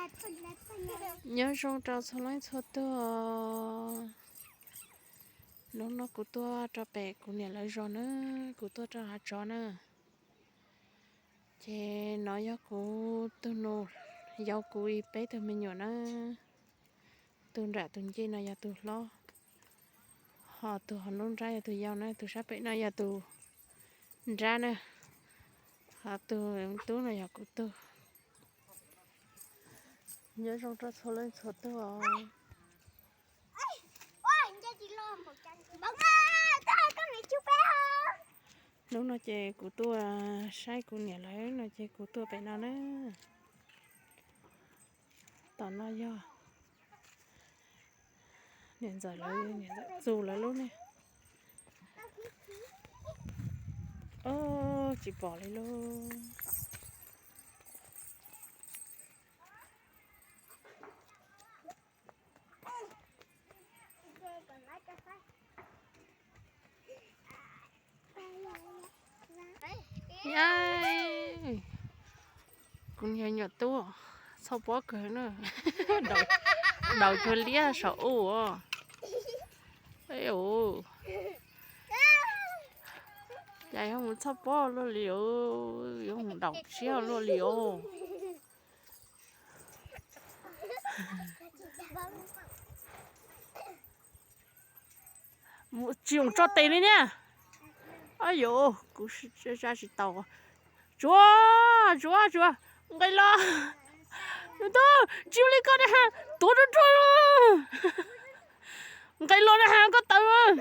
Nyob zoo rau txhua leej txhua tus. Hnub no kuv tuaj rau pem kuv niam lawv zos na, kuv tuaj rau hav tsov na. Ces no yog kuv tus nus, yau kuv ib peb tug me nyuam na. Tus nram tus ncej no yog tus hlob, ho tus hauv nruab nrab yog tus yau na, tus sab pem no yog tus nrab na, ho tus tub no yog kuv tug. Nyob zoo rau txhua leej txhua tus os. Hnub no ces kuv tuaj saib kuv niam lawv no ces kuv tuaj pem no na. Tom no yog niam ntxawm lawv, niam ntxawm txus lawv lub ne. Tsis pom li lauj. Kuv niag nyuam tub txhoj pob kawg na. Daus cuag liab saum ub. Cas yuav mus txhoj pob luaj li os, yuav mus daus siab luaj li os. Tsis mus tso tes li ne. Ab yuav, kuv zaj tsis tau. Tsuav, tsuav, tsuav, nqis los. Tub, tsis ua li koj na, tuav rau rau. Nqis los na, koj tawm.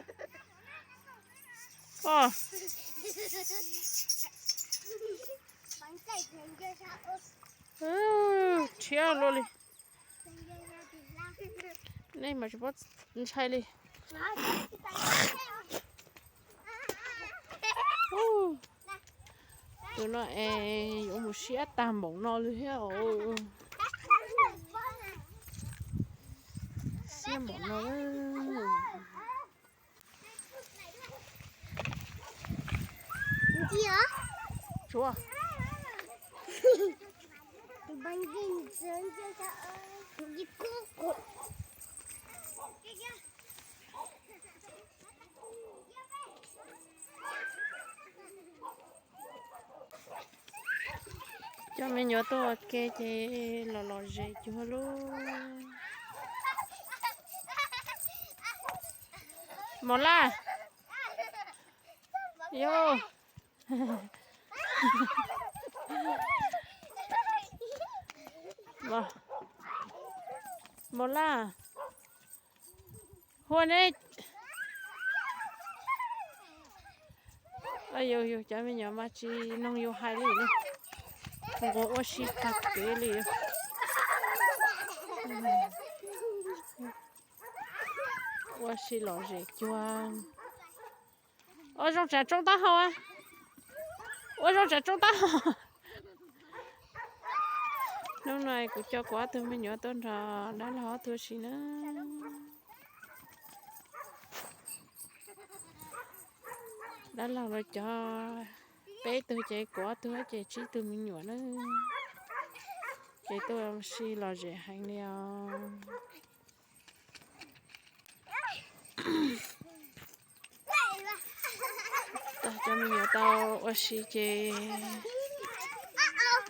Rhiab luaj li. Nej mas tsis paub ntshai li. Tus no es yuav mus siab tag npaum no li thiab. Siab npaum no. Tsuav. Cov me nyuam tuaj ua ke ces los lom zem cuag lub. Mos Laj, yog Mos Laj, hu ne. Yus yus cov me nyuam mas tsis mloog yus hais li, nquag ua si tag kev li. Ua si lom zem cuag. Ua zoo tsav tsoob taub hau. Ua zoo tsav tsoob taub hau. Hnub no kuv coj kuv ob tug me nyuam tuaj nrog dab laug ob tug ua si na. Dab laug lawv cov peb tug ces kuv ob tug ces tsib tug me nyuam na. Ces tuaj ua si lom zem heev li os. Tag cov me nyuam tau ua si ces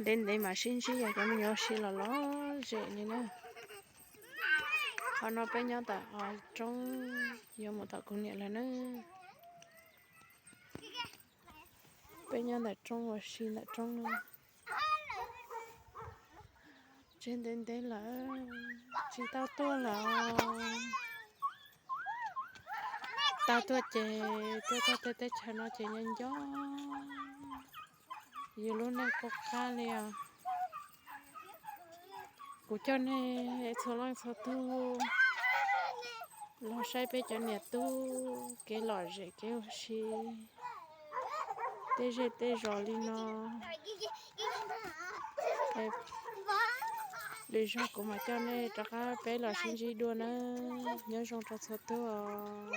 ntev ntev mam sib ntsib, yog cov me nyuam ua si los lom zem li na. Qhov no peb nyob tom roob yuav mus tom kuv niam lawv na. Peb nyob ntawm roob ua si ntawm roob no. Tseg ntev ntev lawm, tsis tau tuaj lawm. Tau tuaj ces tuaj txog tej teb chaws no ces nco nco yus lub neej qub qab li os. Kuv coj nej txhua leej txhua tug los saib peb cov niam tub kev lom zem kev ua si tej zej tej zos li no. Lwm zaug kuv mam coj nej rov qab peb los sib ntsib dua nawb. Nyob zoo rau txhua tug.